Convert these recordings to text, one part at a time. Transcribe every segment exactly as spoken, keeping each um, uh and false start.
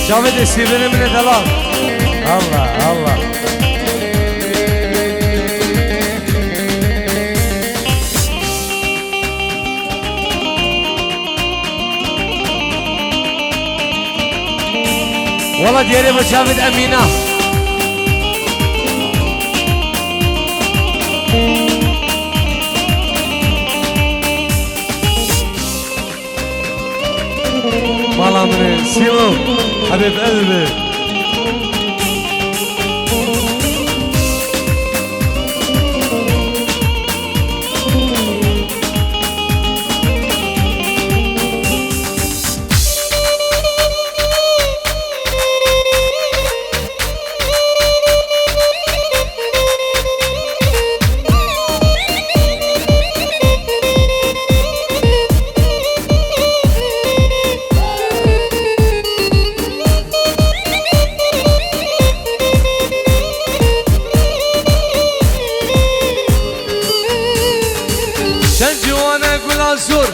Çavê dê sêvênê min ê delal. Allah, Allah. Wala diyarê bo çavê de Emîna. Mala min e, Sîmo, Habib Elbi. Çend ciwane gula zor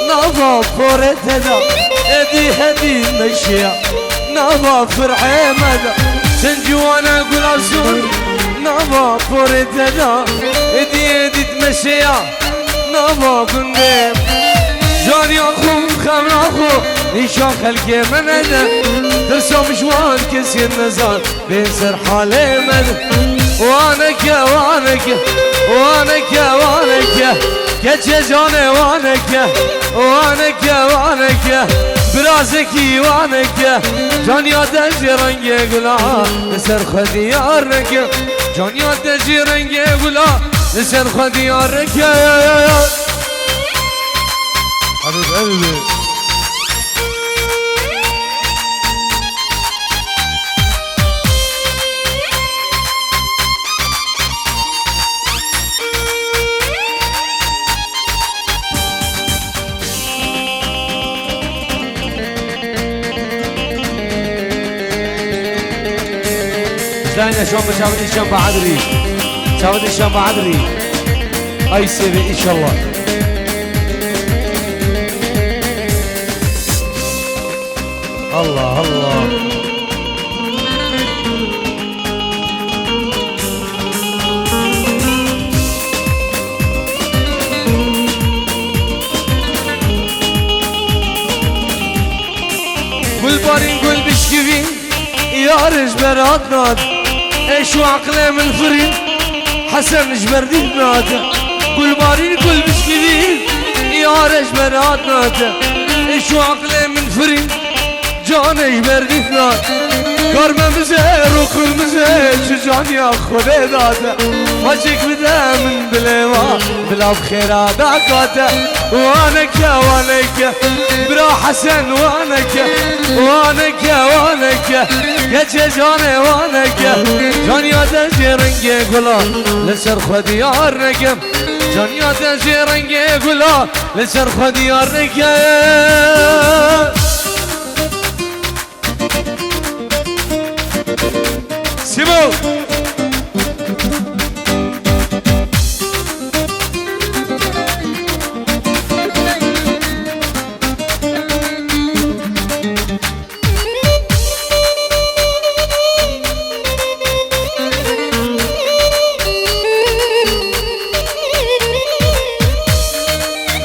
nava porê te da, êdî hêdî meşiya nava fir'ê me da. Çend ciwane gula zor nava porê te da, êdî hêdî meşiya nava gundê. Caniya xwe û xemla xwe nîşan xelkê me nede, tirsa min ji wan kesê nezan. Bên ser halê min. Waneke, waneke, waneke, waneke. Keçê canê waneke. Waneke, waneke. Birazekî waneke. Caniya te jê rengê gula li ser xwe diyar neke. Caniya te jê rengê gula li ser xwe diyar neke. Hadi, hadi. Dayne şan bi çavên îşan bi edrî. Çavên îşan bi edrî. Ay sêvê inşallah. Allah Allah. Gulbarîn gul bişkivîn. Yar ji ber hat nat, êş û eqlê min firîn, Hesen ji ber dît nat. Gulbarîn gul bişkivîn, yar ji ber hat nat, êş û eqlê min firîn, canê ji ber dît nat. Kar me mize, rû qirmize, çi caniya Xwedê date. Maçek bide min dilê wa, bila bi xêra dakate. Waneke, waneke, bira Hesen waneke. Waneke, waneke, keçê canê waneke. Caniya te jê rengê gula, li ser xwe diyar neke. Caniya te jê rengê gula, li ser xwe diyar neke. Simo!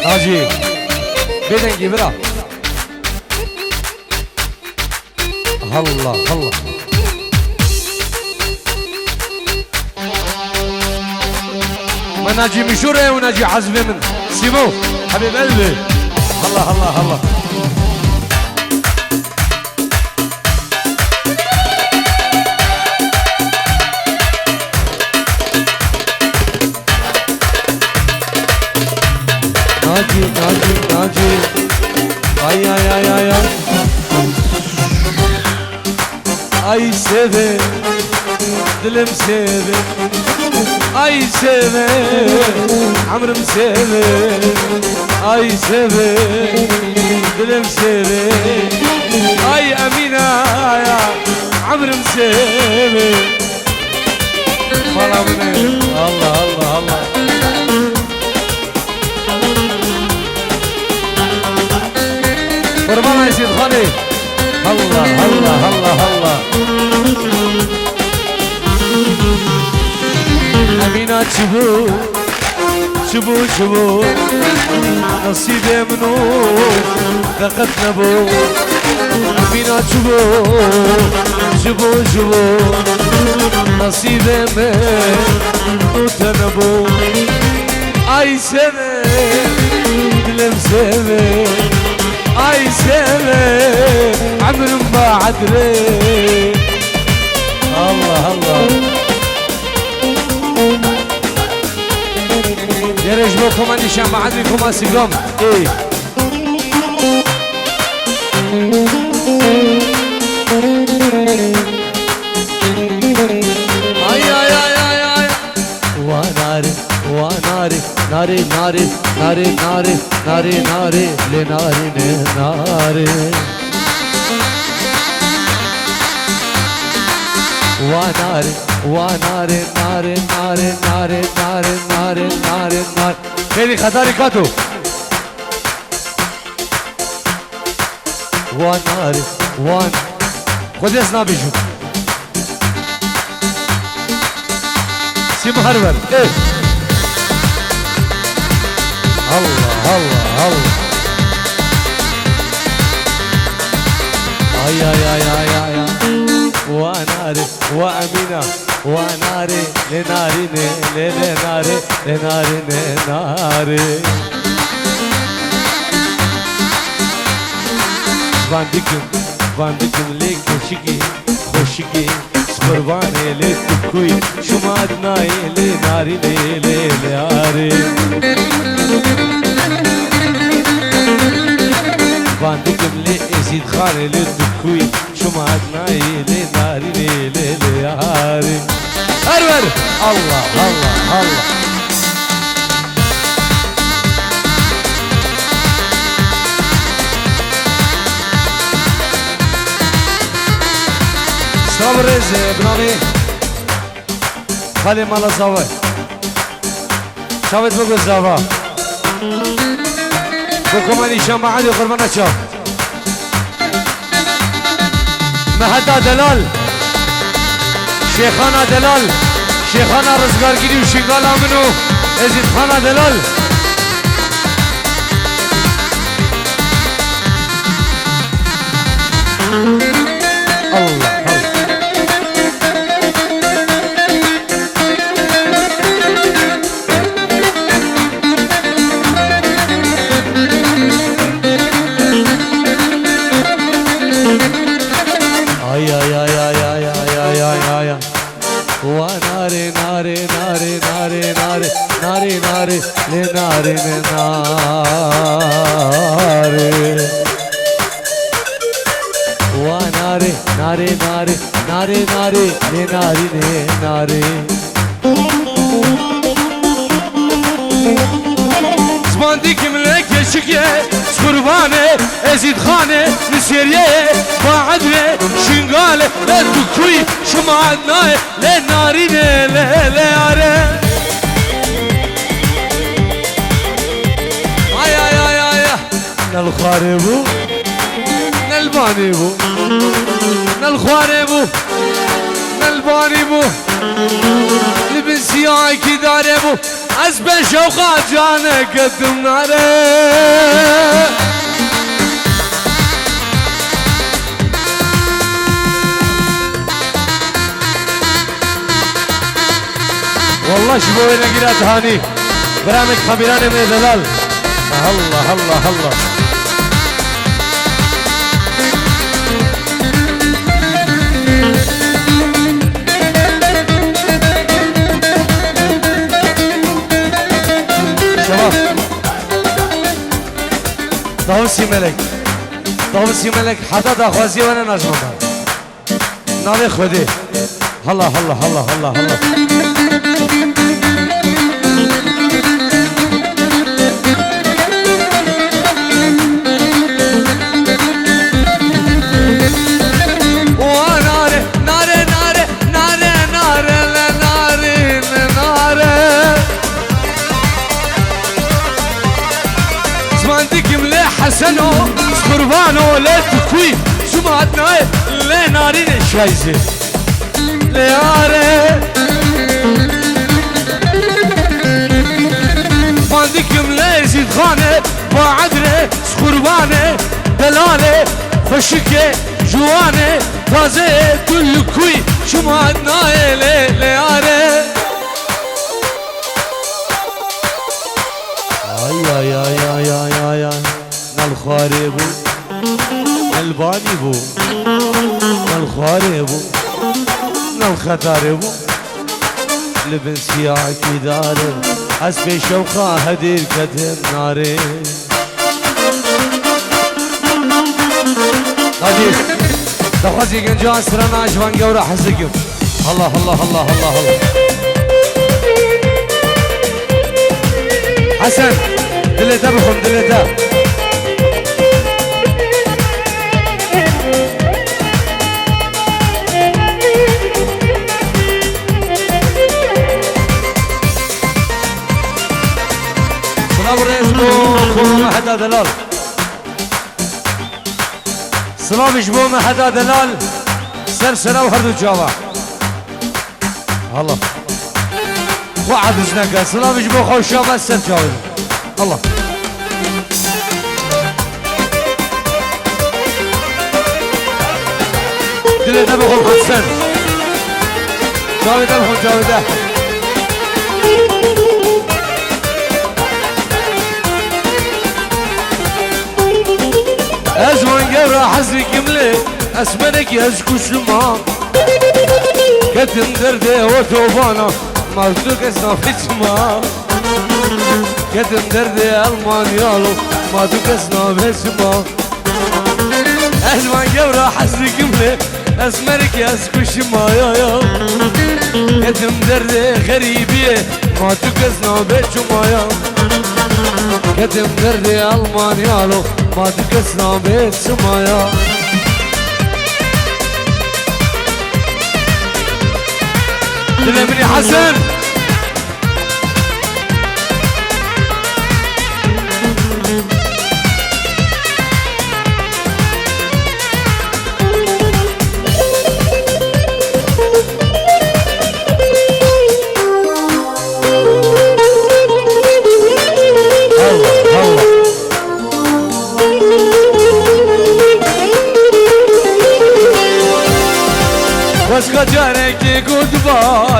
Hacî, bêdengî bira. Halla, halla. Me nacî mijûr e û nacî ezvê min. Sîmo, hebê belvê. Halla, halla, halla. Nacî, nacî, nacî. Ay, ay, ay, ay, ay. Ay sêvê, dilim sêvê. Ay sêvê, emrim sêvê. Ay sêvê, dilim sêvê. Ay Emîna ya, emrim sêvê. Mala min e. Allah, Allah, Allah. Qurban Ayşîd Xanê. Allah, Allah, Allah, Allah. Emîna çi bû, çi bû, çi bû? Nesîbê min û feqet nebû. Emîna çi bû, çi bû, çi bû? Nesîbê min û te nebû. Ay sene, dilim sene. Ay sene, emrim baadre. Allah, Allah. Gerek ji bo koma nîşan baadre koma sigam. Ey. Ay, ay, ay, ay, ay. Wa nare, wa nare, nare, nare, nare, nare, nare, nare, le narine nare. Wa nare, wa nare, nare, nare, nare. Xêrî xedarî kato. Wan are, wan. Xwedê ez nabêjim. Sîma her wer. Ê. Allah, Allah, Allah. Ay, ay, ay, ay, ay, ay. Wan are, wa Emîna. Wa nare, lê narîne, lê, lê nare, lê narîne, nare. Van dikim, van dikim lê keşikî, xweşikî, ji qurbanê lê tu kuyî, şima dinayê lê narîne, lê, lê are. Van dikim lê Êzîd Xanê lê tu kuyî, şima dinayê lê narînê lê lê yarê. Her wer! Allah, Allah, Allah. Sağ ol, rêz, e, binamê Xalê Mala Zava. Çavêt bigul zava. Bi koma nîşan be, Elî qurbana çav. Meheta Delal. Şêxana Delal. Şêxana rizgargirî û şingala min û Ezîdxana Delal. Allah, Allah. Ay, ay, ay. Wa nare, nare, nare, nare, nare, nare, nare, le nare, ne nare. Wa nare, nare, nare, nare, nare, le nare, ne nare. Ziman dikim le keşike, qurbanê Ezîd Xanê, Nisêriyê, Baedrê, Şingalê, le tu kuyî, şima nayê, le narîne, le, le are. Ay, ay, ay, ay, ay. Ne li xwarê bû, ne li banê bû. Ne li xwarê bû, ne li banê bû. Li bin siyahekî darê bû. Ez be şewqa caneke tim nare. Wallah ji bo wê negîra dihanî. Bira min Xebîranê min ê delal. Allah, Allah, Allah. Şevab. Dawusî Melek. Dawusî Melek heta daxwaziya we ne najmanda. Navê Xwedê. Hala, hala, hala, hala, hala. Wa nare, nare, nare, nare, nare, le nare, le nare. Ziman dikim lê Heseno, qurbano lê tu kuy, şima hatna Narînê şayzê. Lê are. Van dikim lê Êzîdxanê, Baedrê, Qurbanê, Delalê, Xweşikê, Ciwanê, Tazeyê, tu li kûy çima nayê lê, lê are. Ay, ay, ay. Ne li xwarê bû, ne li banî bû, ne li xwarê bû, ne li xetarê bû. Li bin siyakî dare, ez pê şewqa hedîr ketim narê. Hadi, daxwazî genca strana ji van gewra hez dikim. Allah, Allah, Allah, Allah, Allah. Hesen, dilê te bixwim, dilê te. Silav û rêz bo, bo Meheda Delal. Silavî ji bo Meheda Delal, ser sera û her du çava. Allah. Xwe aciz neke. Silavî ji bo xwe û şama ser çavê. Allah. Dilê te bixwe Hesen. Çavê te bixwe, çavê te. Ez van gewra hez dikim lê, esmerekî ez kuşima. Ketim derdê otobana, ma tu kes nafê çima. Ketim derdê Elmanyalo, ma tu kes nafê çima. Ez van gewra hez dikim lê, esmerekî ez kuşima ya ya. Ketim derdê xerîbiyê, ma tu kes nabê çima ya. Ketim derdê Elmanyalo, ma tu kes nabê çima ya. Dilê min ê Hesen. Xwezka carekê gotiba,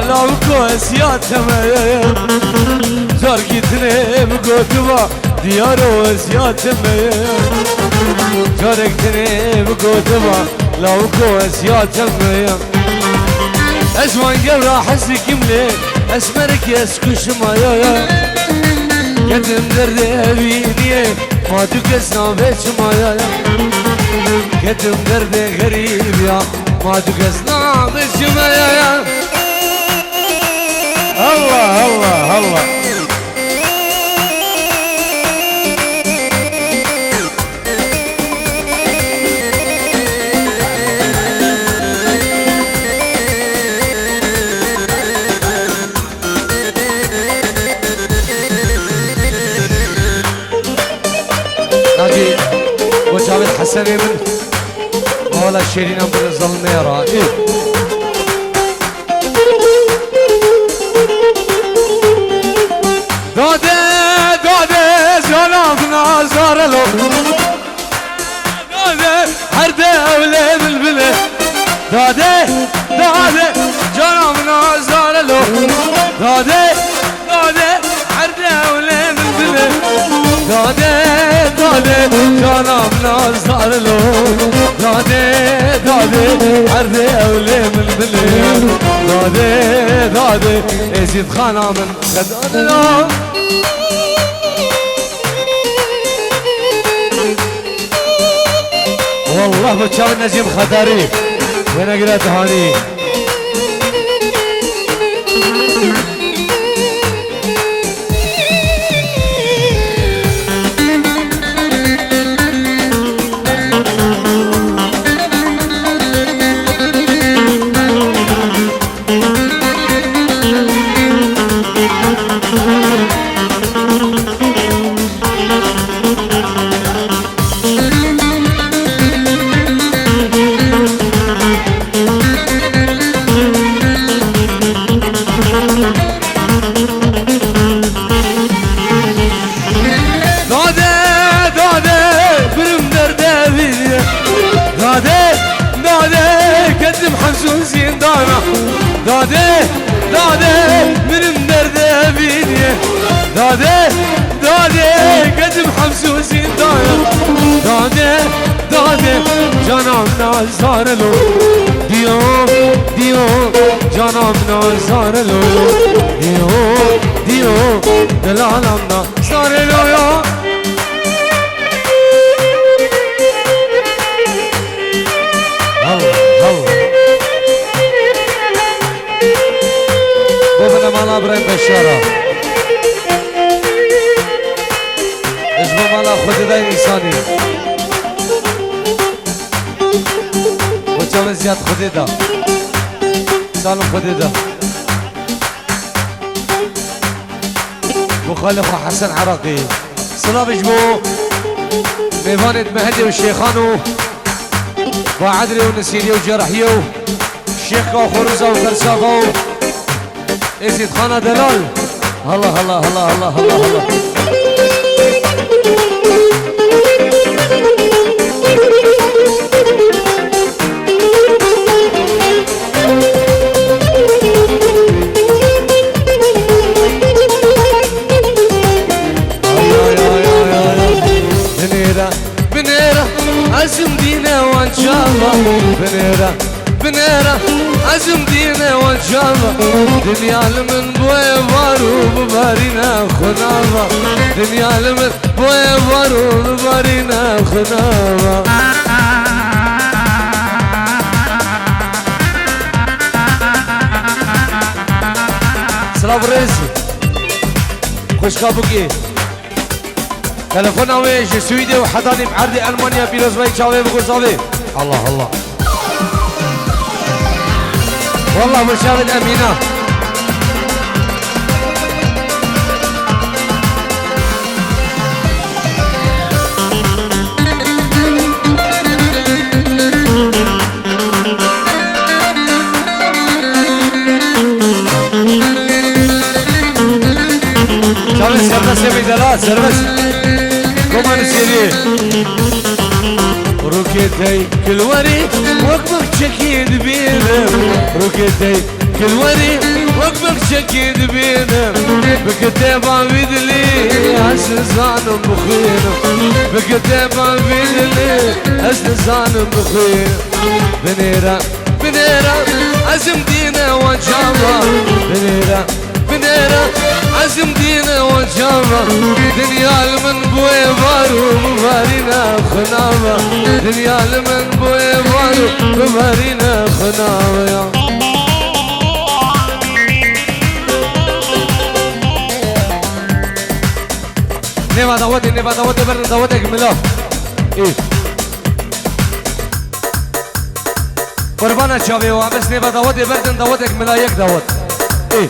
lawiko ez ya te me ye. Carkî tinê bi gotiba, diyaro ez ya te me ye. Carek tinê bi gotiba, lawiko ez ya te me ye. Ez van gewra hez dikim lê, esmerekî ez kuşima ya ya. Ketim derdê evîniyê, ma tu kes nabê çima ya ya. Ketim derdê xerîbiya, ma tu kes nabê çima ya ya. Allah, Allah, Allah. Nacî, bo çavên Hesenê min, wala şêrînan bi zilmê ra. Ê. Dade, dade, cana min azar lo. Dade, herde ewle bilbile. Dade, dade, cana min azar lo. Dade, dade, herde ewle bilbile. Dade, dade, cana min azar lo. Dade, dade, herde ewle bilbile. Dade, dade, Êzîdxana min xedar lo. Wallah bi çav Necîb Xedarî wênegire dihanî. Canam nazar lo, diyo, diyo, canam nazar lo, diyo, diyo, delalam nazar lo ya. Hal, hal. Bobine mala Ibrahim Beşara. Ez bo mala Xwedê de însanî. Bo çavên ziyad Xwedê da. Salim Xwedê da. Bo xalê xwe Hesen Iraqî. Silavê ji bo mêvanê di Mehedê û Şêxan û Baedrê û Nisîriyê û Cerahiyê û Şêxka û Xorûza û Xersaxa û Êzîdxana delal. Hala, hala, hala, hala, hala, hala. Ay, ay, ay, ay, ay, ay. Binêre, binêre, ezim dîne wan çava. Binêre, binêre, ezim dîne wan çava. Dinya li min boye var û bibarîne xunava. Dinya li min boye var û bibarîne xunava. Silav rêz. Xwişka bikê. Telefona wê ji Swîdê û hetanî bi erdê Elmanya pîrozbayî çavê biko zavê. Allah Allah. Wallah min çavê Emîna. Çavê serbest ê Mîdela, serbest. Komanî serî. Roketey kilwerî wek bexçekî dibînim. Roketey kilwerî wek bexçekî dibînim. Bi kitêba wî dilî ez nizanim bixwînim. Bi kitêba wî dilî ez nizanim bixwînim. Binêre, binêre, ezim dîne wan çava. Binêre, binêre, ezim dîne wan çava. Dinya li min bûye var û bibarîne xunava. Dinya li min bûye var û bibarîne xunava ya. Nêva dawetê, nêva dawetê, berdin dawetek mila. Ê. Qurbana çavê wa, bes nêva dawetê berdin, dawetek mila yek dawet. Ê.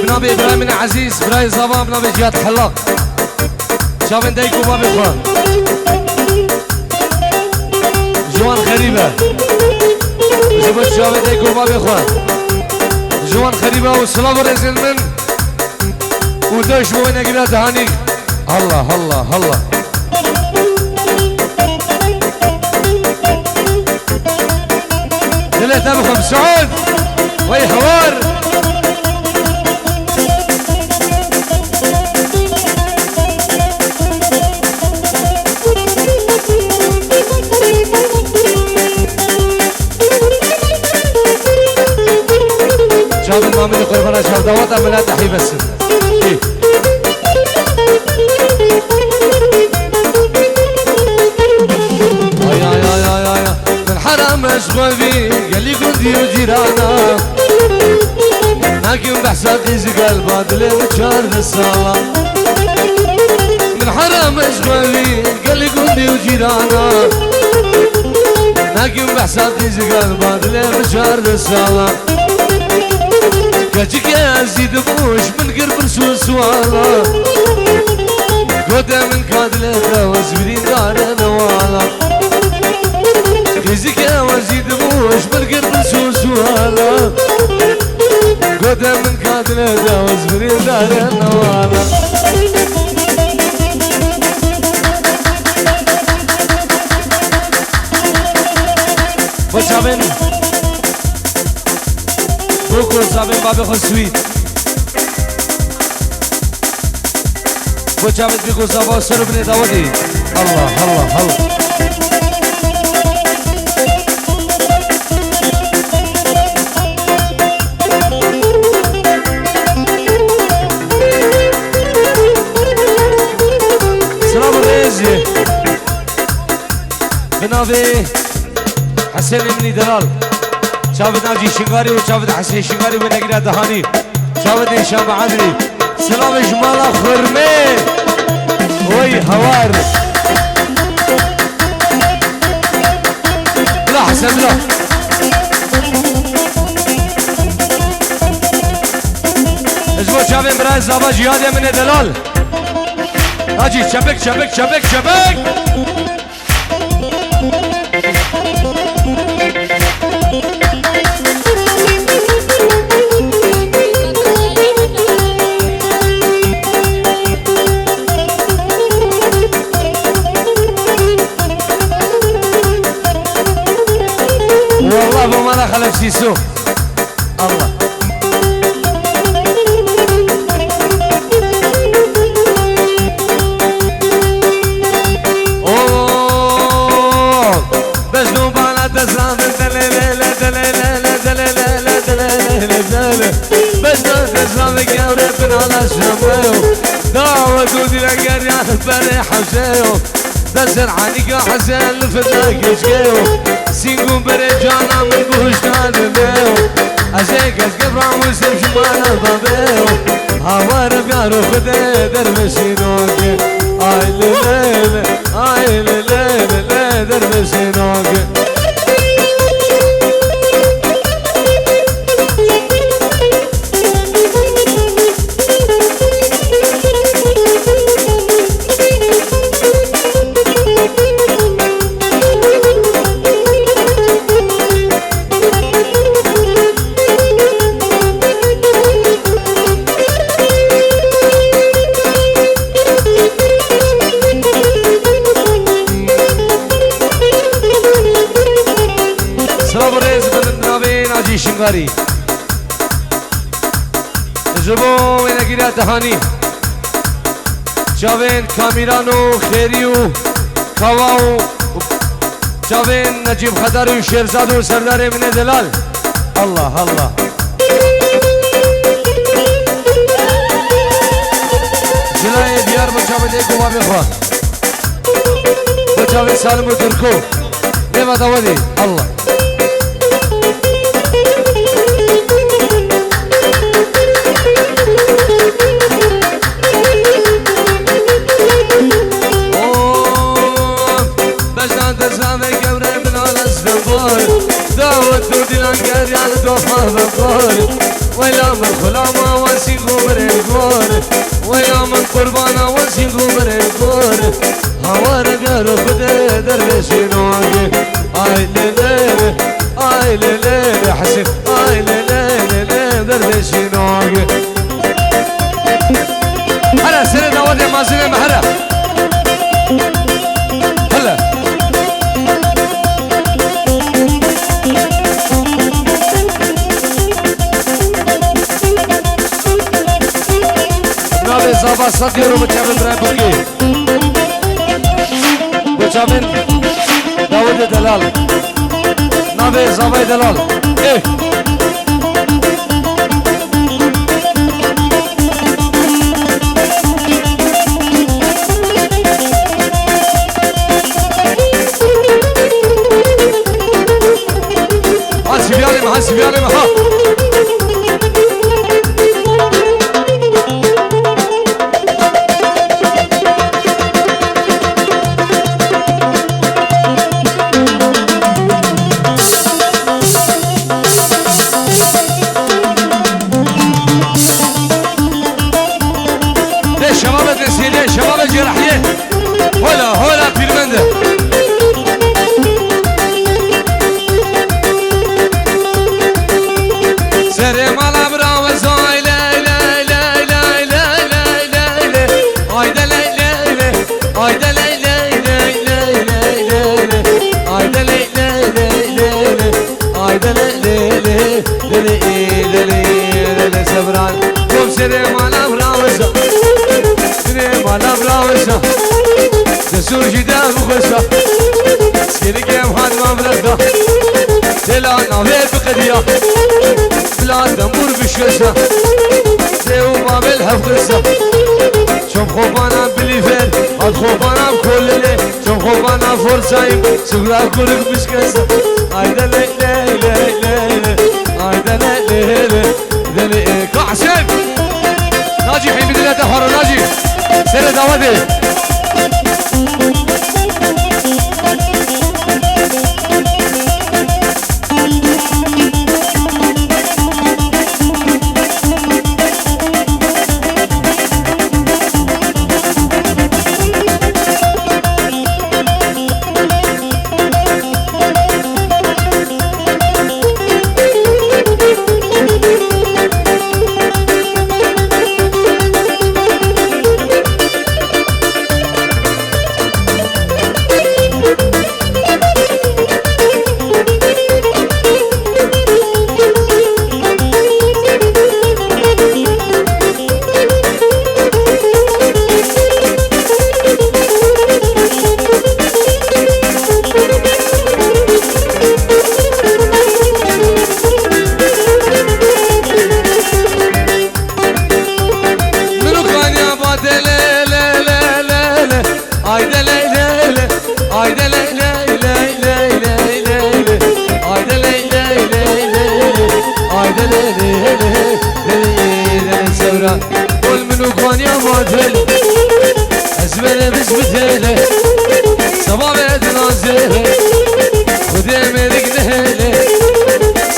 Bi navê Îbrahîmê Ezîz, birayê Zavan, bi navê Cîhat Helaq. Çavên dayik û bavê xwe. Ji wan xerîb e. Ji bo çavê dayik û bavê xwe. Ji wan xerîb e û silav û rêzên min. Û deş bo wê negire dihanî. Allah, Allah, Allah. Dilê te bixwim Suud. Wey hewar. Çavên mamê qurbana çavdawata milete hîvesin. Ê. Ay, ay, ay, ay, ay. Min heram ez xwe vî gelî gundî û cîrana. Nakim behsa qîz gel ba dilê min çardeh sala. Min heram ez xwe vî gelî gundî û cîrana. Nakim behsa qîz gel ba dilê min çardeh sala. Keçikê ezî dibûş min kir pirs û suala. Gote min ka dilê te ez birîndar e newala. Qîzikê ezî dibûş min kir pirs û suala. Gote min ka dilê te ez birîndar e newala. Bo çavên Bûk û zavên bavê xwe Swîd. Bo çavêt bî ku zava ser û binê dawetî. Allah, Allah, Allah. Silav û rêz. Bi navê Hesênê min î delal. Çavêt Nacî Şingarî û çavêt Hesên Şingarî wê negire dihanî. Çavêt Nîşan bi Emrî. Silavê ji mala xurmê. Oy hawar. Bila Hesen bila. Ji bo çavên birayê zava jî yadê min ê delal. Hacî çepik, çepik, çepik, çepik. Wallah bo mala Xelef Sîso. Allah. Oh! Bejno bala dezan delelele, delelele, delelele, delelele, dele. Bejno dezan gewre bin ala şameyo. Dawa dudile geryan bere haşeyo. Deser Elîka Hesen li fida keşkeyo. Sîngûn berê cana min goştan dimeyo. Ez ê kes gevra Muslim ji mala babeyo. Hawar biyaro Xwedê dervişî noke. Ay le le le, ay le le le le, dervişî noke. Silav û rêz bi navê Nacî Şingarî. Ji bo wênegîriya dihanî, çavên Kamîran û Xêrî û Kawa û çavên Necîb Xedar û Şêrzad û Serdarê min ê delal. Allah, Allah. Zilayê diyar bo çavên dê ku babê xwe. Bo çavên Salim û Tirko. Nêva dawedî. Allah. Oh, bejna dezanê gewre min ala Stenbol. Dawet û dîlan geryan dofa vekor. Wela min xulama wesî goberê gor. Wela min qurbana wesî goberê gor. Hawar ger Xwedê dervêşî nagê. Ay lê lê lê, ay lê lê lê Hesîn, ay lê lê lê lê dervêşî nagê. Hele serê dawetê mazinê me hele. Hele. Navê zava sed euro bi çavên birayê bikê. Bo çavên Dawidê delal. Navê zavayê delal. Eh. Ha, siviyalê me, ha, siviyalê me, ha. Destûr jî de bixwesta. Skenikê em hat man virexda. Têla navê biqediya. Bila dembûr bişkesta. Dê û mabel hevxista. Çom xopana bilîfer, hat xopana kolele. Çom xopana forsayim, sugra kurik bişkesta. Hayde ley ley ley ley ley. Hayde ley ley ley. Deli, e, Kasim. Naci, heybi dile de haro Naci. Sere davete. Min û Kanya Bate le, le, le, le, le. Hayde ley, ley, ley. Hayde ley, ley, ley, ley, ley, ley, ley. Hayde ley, ley, ley, ley, ley. Hayde ley, ley, ley, ley, ley, ley, Sewra. Bol min û Kanya Bate le. Ez were biz bitele. Seba ve dinazele. Xudê mêrik nehêle.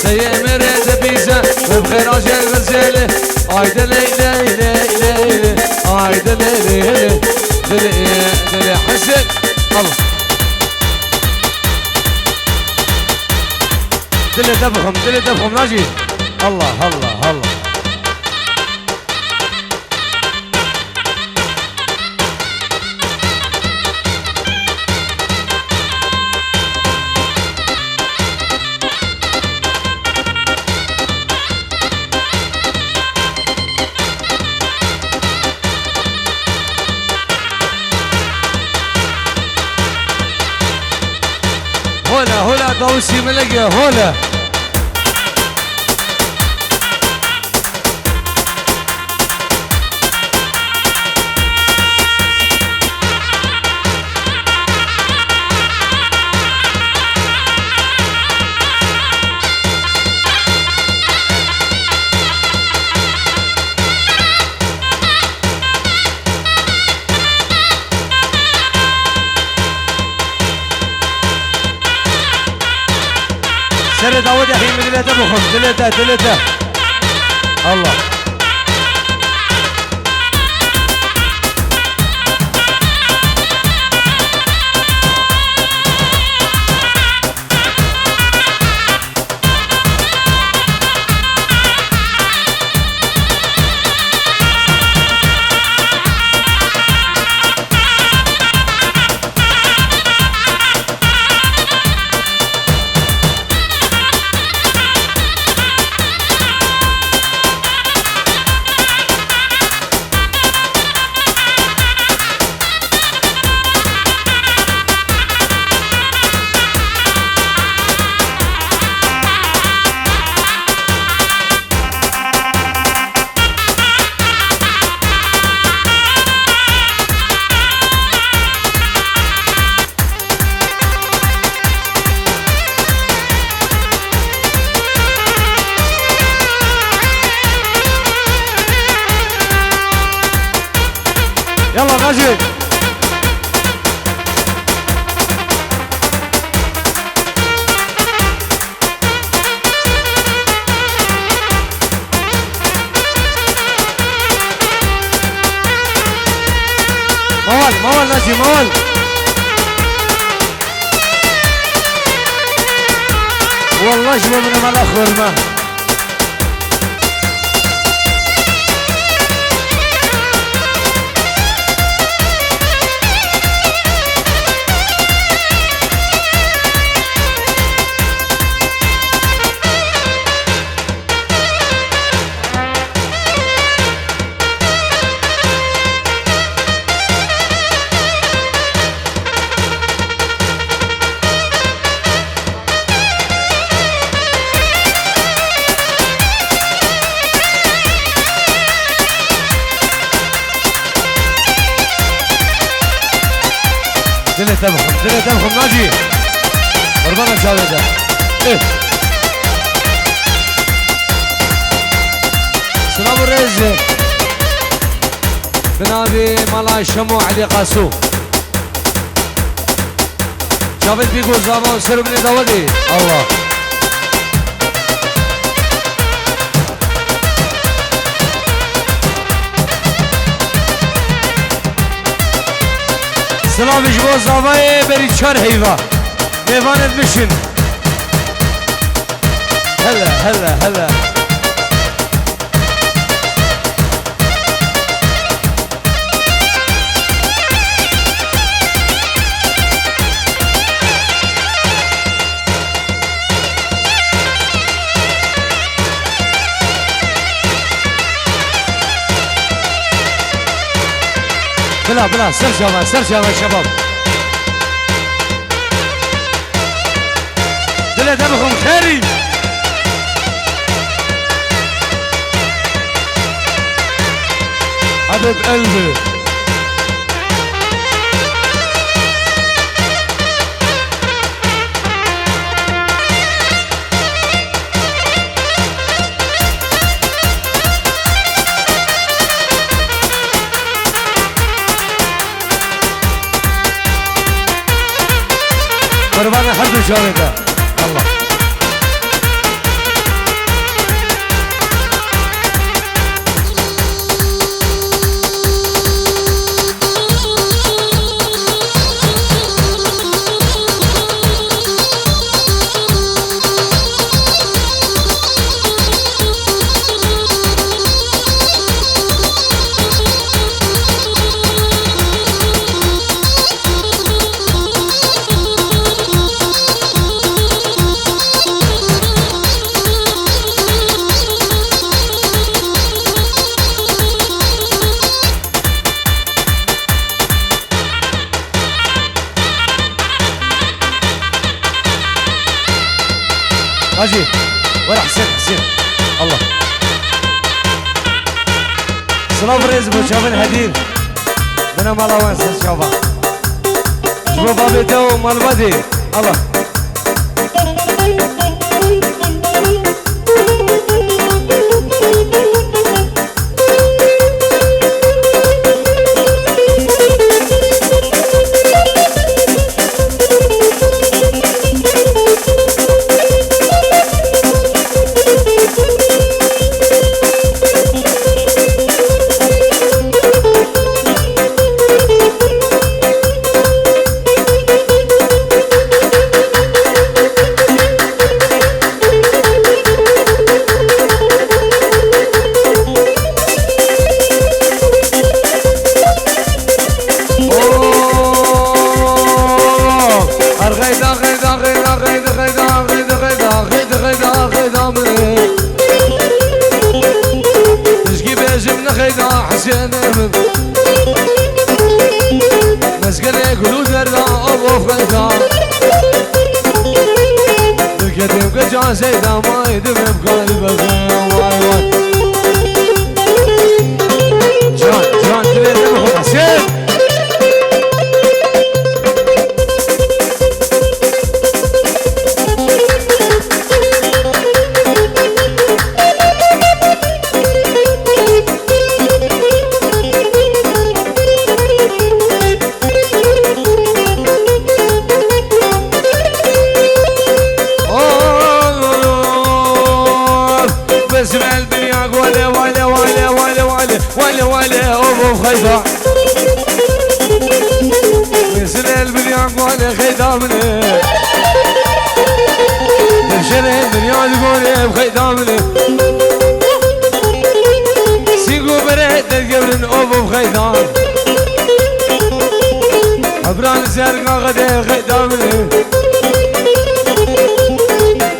Seyê mêre de bîze. Ve bixêra jê xizele. Hayde ley, ley, ley, ley, ley. Hayde ley, ley, ley. Dilê, dilê Hesen. Allah. Dilê te bixwim, dilê te bixwim, Naci. Allah, Allah, Allah. Hola, hola, Dawusî Melege, hola. Serê Dawidê hîn bi dilê te bixwim, dilê te, dilê te. Allah. Yalla, Naci. Mawal, mawal Naci, mawal. Wallah ji bo min mala xurma. Dilê te bixwim, Nacî. Qurbana çavê te. Eh. Silav û rêz. Bi navê Mala Şemo Elî Qaso. Çavên pîk û zava û ser û binê dawetê. Allah. Silavê ji bo zavayê berî çar heyva. Mêvanê dimişin. Hele, hele, hele. Bila, bila, ser çava, ser çava şebab. Dilê te bixwim xêrî. Hadi bi elbi. Qurbana her du çavê te. Allah. Hacî, were Husên, Husên. Allah. Silav rêz bo çavên hedîr. Dina mala wan ser çava. Ji bo babê te û malbatê. Allah. Hizgî bêjim ne xeyda Husênê min. Mezgilê gul û derda, of, of, xeyda. Dilketê bike can seyda, may dibê bi kalî bebe, way, way. Can, can, dilê te bixwe Husên. Of! Bezmel dinya gole, wale, wale, wale, wale, wale, wale, of, of, xeyda. Bezmel dinya gole, xeyda min e. Deşere dinya gole, xeyda min e. Sîgo bere dergevrin, of, of, xeyda. Hebran ser gaxede xeyda min.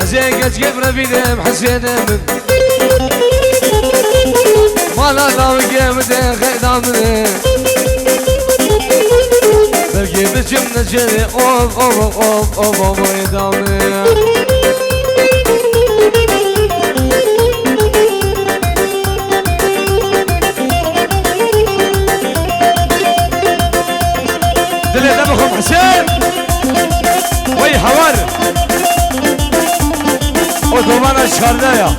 Ez ê keçkê bi revî dem Hesêne min. Mala lawikê min de xeyda min. Belkî biçim neçerê, of, of, of, of, of, xeyda min. Dilê te bixwim Husên. Çardeh ya.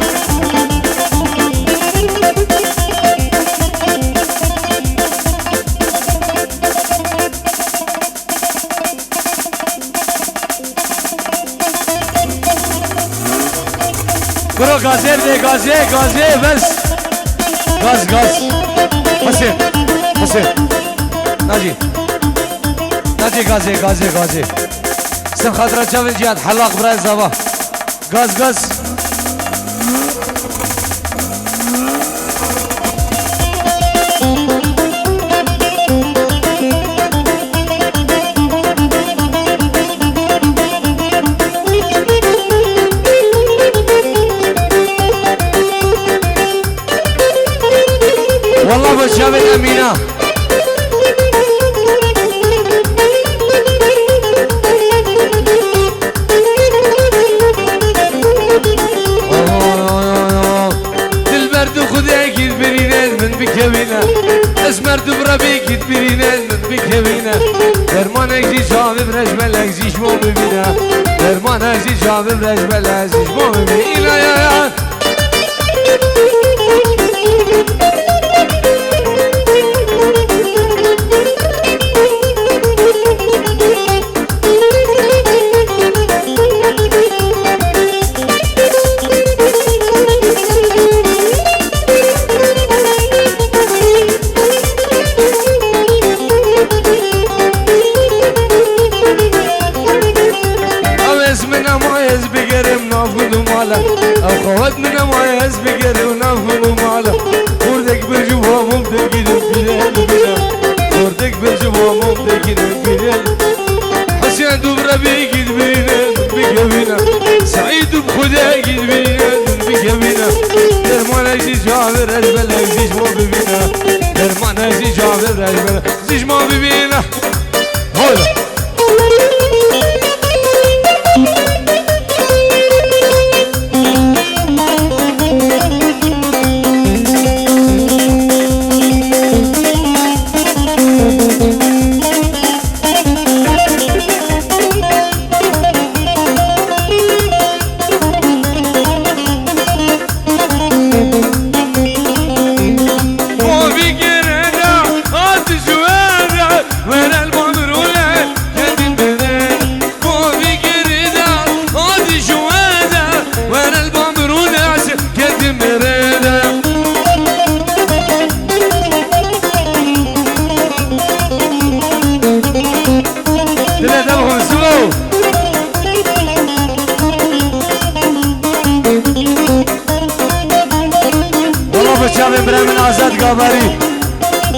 Kuro gazê bide, gazê, gazê, bes. Gaz, gaz. Husên, Husên. Nacî. Nacî gazê, gazê, gazê. Ser xatira çavên Cîhad, helaq birayê zava. Gaz, gaz. Wallah bo çavên Emîna. Dilber tu xudekî birîne min bikevîne. Esmer tu bi rebîkî birîne min bikevîne. Dermanek jî çavê bi rejbelek jî ji bo bibîne. Dermanek jî çavê bi rejbelek jî ji bo bibîne. Ya, ya, ya. Ew ez min ema ez bigerim nav gund û mala. Ew xewet min ema ez bigerim nav gund û mala. Kurdek bir ji bo mum tekinim bile bile. Kurdek bir ji bo mum tekinim bile. Hesên tu bi rebî gîd bîne bikevîne. Seîd tu bi xudê gîd bîne bikevîne. Dermanek jî çavê rejbelek jî ji bo bibîne. Dermanek jî çavê rejbelek jî ji bo bibîne. Haydi. Dilê te bixwe, sibo. Wala bi çavên birayê min Azad Gabarî.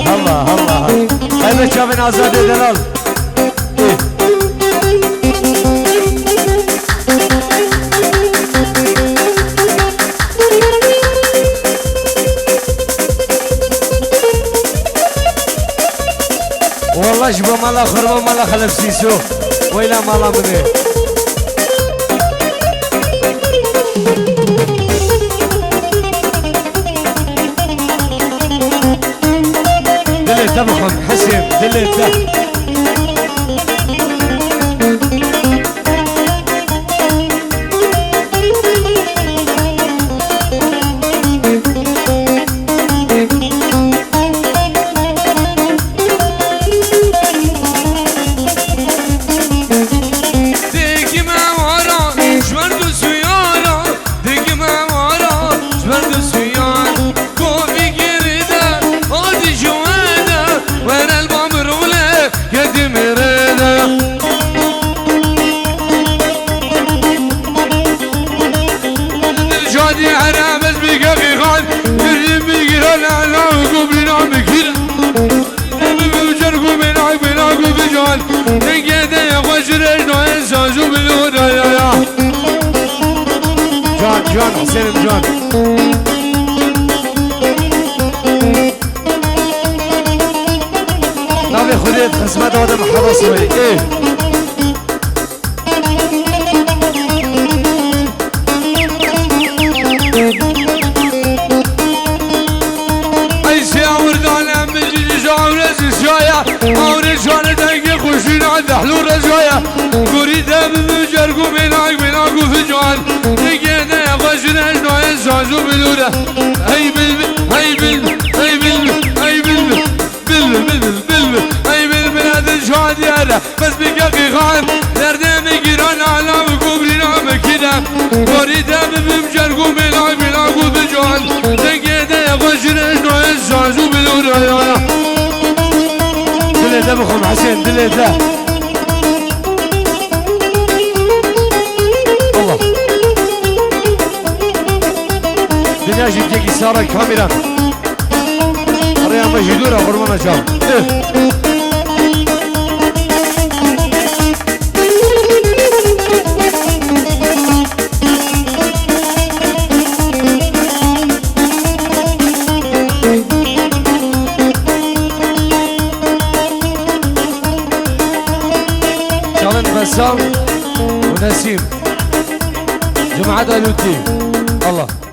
Halla, halla. Ay bi çavên Azadê delal. Ê. Wallah ji bo mala xwe, bo mala Xelef Sîso. Weyla mala min e. Dilê te bixwim, Hesên, dilê te. Dikime wara, ji ber du suyara, dikime wara, ji ber du suyara. Kovî girî de, hadi ji we de, were li ba min rûne, yekî min rê de. Cadî herem ez bi kevî xan, girî bi giran, ala ku bîna min kî. Bi cerg û mênak, mênak û fican. Dengê de ye xweş rêj do ez saz û bilûra ya ya. Can, can, Hüseyin'im can. Navê Xwedê di xizmeta we de Miheba Siwayî. Ê. Ey siya wirdane min jî ji awre zî siyaya. Awre şane dengê xweşîna dehlû rezaya. Gorî de bi min cerg û mênak, mênak û fican. Dengê de ye xweşine Bilûre, hey bilbil, hey bilbil, hey bilbil, hey bilbil. Bilbil, bilbil, bilbil, hey bilbil, hadi şu an diyara. Bes bi kekî xan, derdê min giran, ala bi kubrîna min kîre. Gorî te bibim cergû, bêla, bêla, ku bi can. Dengê te ye xweş, rêş, noyê, saz û bilûre ya. Dilê te bixwim, Hesên, dilê te. Allah. Dinya jî yekî sara kamîran. Rêya me jî dûr e, qurbana çav. Eh. Çalın Bessam û Nesîm. Cemaat Alûtî. Allah.